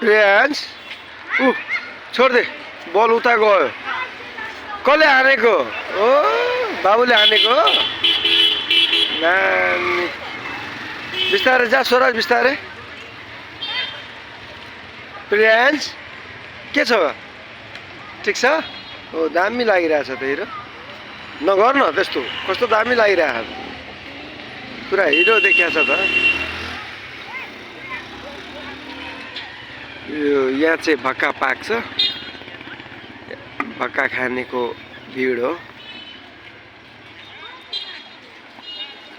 प्रियांश छोड दे बल उता गयो कसले हानेको ओ बाबुले हानेको नानी बिस्तारै जा छोरा बिस्तारै प्रियांश के छ ठिक छ ओ दामी लागिरहेछ त हिरो नगर न त्यस्तो कस्तो दामी लागिरहेछ पुरा हिरो देखिया छ त यो यहाँ चाहिँ भक्का पाक्छ भक्का खानेको भिड हो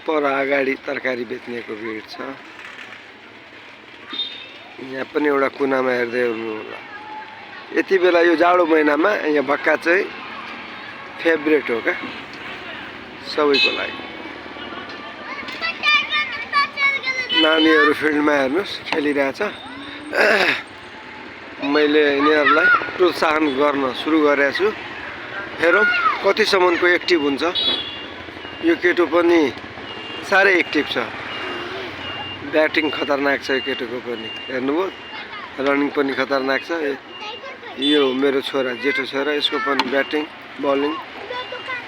पर अगाडि तरकारी बेच्नेको भिड छ यहाँ पनि एउटा कुनामा हेर्दै हुनु होला यति बेला यो जाडो महिनामा यहाँ भक्का चाहिँ फेभरेट हो क्या सबैको लागि नानीहरू फिल्डमा हेर्नुस् खेलिरहेछ मैले यिनीहरूलाई प्रोत्साहन गर्न सुरु गरेको छु हेरौँ कतिसम्मको एक्टिभ हुन्छ यो केटो पनि साह्रै एक्टिभ छ ब्याटिङ खतरनाक छ यो केटोको पनि हेर्नुभयो रनिङ पनि खतरनाक छ यो मेरो छोरा जेठो छोरा यसको पनि ब्याटिङ बलिङ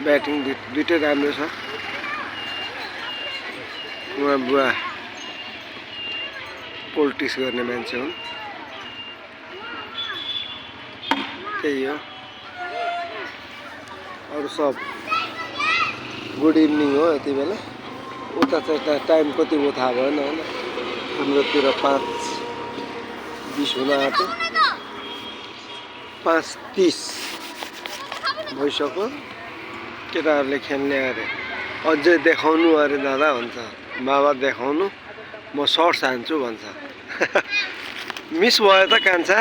ब्याटिङ दुइटै राम्रो छ उहाँ बुवा पोलिटिक्स गर्ने मान्छे हुन् त्यही हो अरू सब गुड इभिनिङ हो यति बेला उता चाहिँ टाइम कति भयो थाहा भएन होइन हाम्रोतिर 5:20 हुन आँट्यो 5:30 भइसक्यो केटाहरूले खेल्ने अरे अझै देखाउनु अरे दादा भन्छ बाबा देखाउनु म सर्ट्स हान्छु भन्छ मिस भयो त कान्छा